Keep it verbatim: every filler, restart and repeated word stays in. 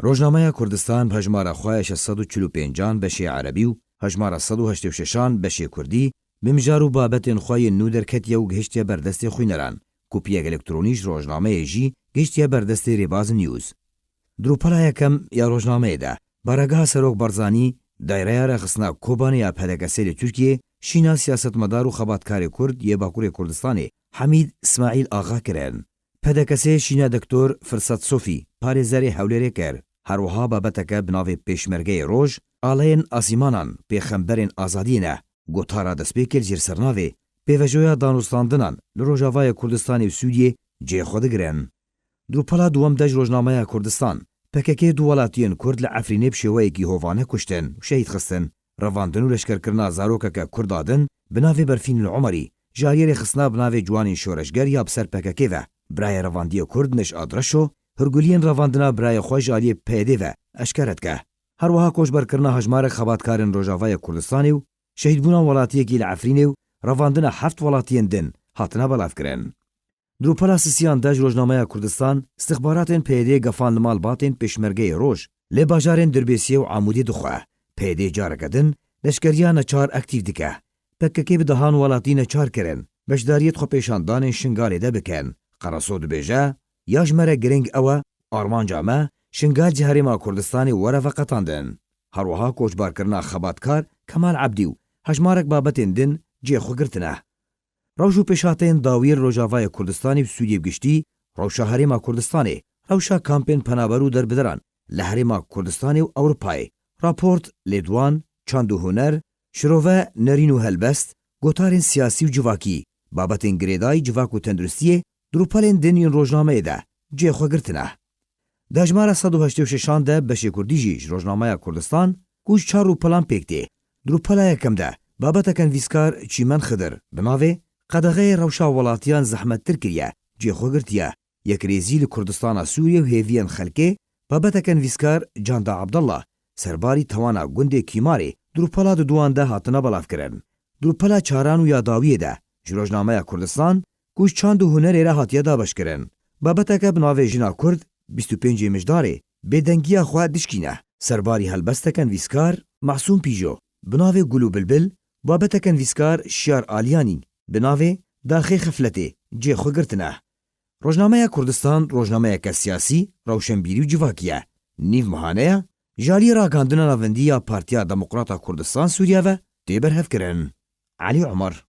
Rojnameya Kurdistan bi hejmara xwe ya şeş sed û çil û pêncan beşê erebî û hejmara sed û heştê û şeşan beşê kurdî, bi mijar û babetên xwe yên nû derketiye û gihiştiye ber destê xwîneran. Kopiyek elektronî ji rojnameyê jî gihiştiye ber destê Rêbaz News. Di rûpela yekem ya rojnameyê de, Baregeha Serok Barzanî, Daîreya Rêxistina Kobanê ya P D K S li Tirkiyê, şîna siyasetmedar û xebatkarê Kurd yê Bakurê Kurdistanê, Hemîd Îsmaîl Axa kirin. P D K S şîna Doktor Firsat Sofî, parêzerê Hewlêrê kir. Her wiha babeteke bi navê Pêşmergeyê Roj, Aleyên Asîmanan, Pêxemberên Azadiyê ne. Gotara destpêkê li jêr sernavê Pêvejoya Danûstandinan li Rojavayê Kurdistanê û Sûriyê cihê xwe digirin. Di rûpela duwem de ji Rojnameya Kurdistan, P K K du welatiyên Kurd li Efrînê bi şêweyekî hovane kuştin û şehîd xistin. Revandin û leşkerkirina zarokeke Kurd a din bi navê Berfîn El Omerî, ji aliyê rêxistina bi navê Ciwanên Şoreşger ya bi ser P K K ve, birayê revandiyê Kurd Neşat Reşo, hûrguliyên revandina birayê xwe ji aliyê P Y D'ê ve eşkere dike. Her wiha koçberkirina hejmarek xebatkarên Rojavayê Kurdistanê û şehîdbûna welatiyekî li Efrînê û revandina heft welatiyên din hatine belavkirin. Di rûpela sisiyan de ji Rojnameya Kurdistan, istixbaratên P Y D'ê gefan li malbatên Pêşmergeyê Roj li bajarên Dirbêsiyê û Amûdê dixwe. P Y D'ê careke din leşkeriya neçar aktîf dike. P K K bi dehan welatî neçar kirin beşdariyê di xwepêşandanên Şingalê de bikin. Qereso dibêje, ya ji me re giring ew e, armanca me Şingal ji Herêma Kurdistanê were veqetandin. Her wiha koçbarkirina xebatkar Kemal Ebdî û hejmarek babetên din cihê xwe girtine. Rewş û pêşhateyên dawiyê li Rojavayê Kurdistanê û Sûriyê bi giştî, rewşa Herêma Kurdistanê, rewşa kampên penaber û derbideran li Herêma Kurdistanê û Ewropayê, raport, lêdwan, çand û huner, şirove, nerîn û helbest, gotarên siyasî û civakî, babetên girêdayî civak û tenduristiyê di rûpelên din yên rojnameyê de cihê xwe girtine. Di hejmara sed û heştê û şeşan de beşê kurdî jî ji Rojnameya Kurdistan, ku ji çar rûpelan pêk tê. Di rûpela yekem de babeteke nivîskar Çîmen Xidir bi navê Qedexeyê rewşa welatiyan zehmettir kiriye, cihê xwe girtiye. Yekrêzî li Kurdistana Sûriyê û hêviyên xelkê, babeteke nivîskar Canda Abdallah, serbarî tewana gundê Kîmarê, di rûpela duduwan de hatine belavkirin. Di rûpela çaran û ya dawiyê de ji Rojnameya Kurdistan, ku ji çand û hunerê re hatiye dabeşkirin, babeteke bi navê Jina Kurd, bîst û pêncê Mijdarê, bêdengiya xwe dişkîne. Serbarî helbesteke nivîskar Masûm Pîjo, bi navê Gul û Bilbil, babeteke nivîskar Şiyar Aliyanî, bi navê Daxê Xefletê, cihê xwe girtine. Rojnameya Kurdistan rojnameyeke siyasî, rewşenbîrî û civakî ye. Nîv mehane ye, ji aliyê ragandina navendî ya Partiya Demokrata Kurdistan Sûriye ve tê berhevkirin. Elî Omer.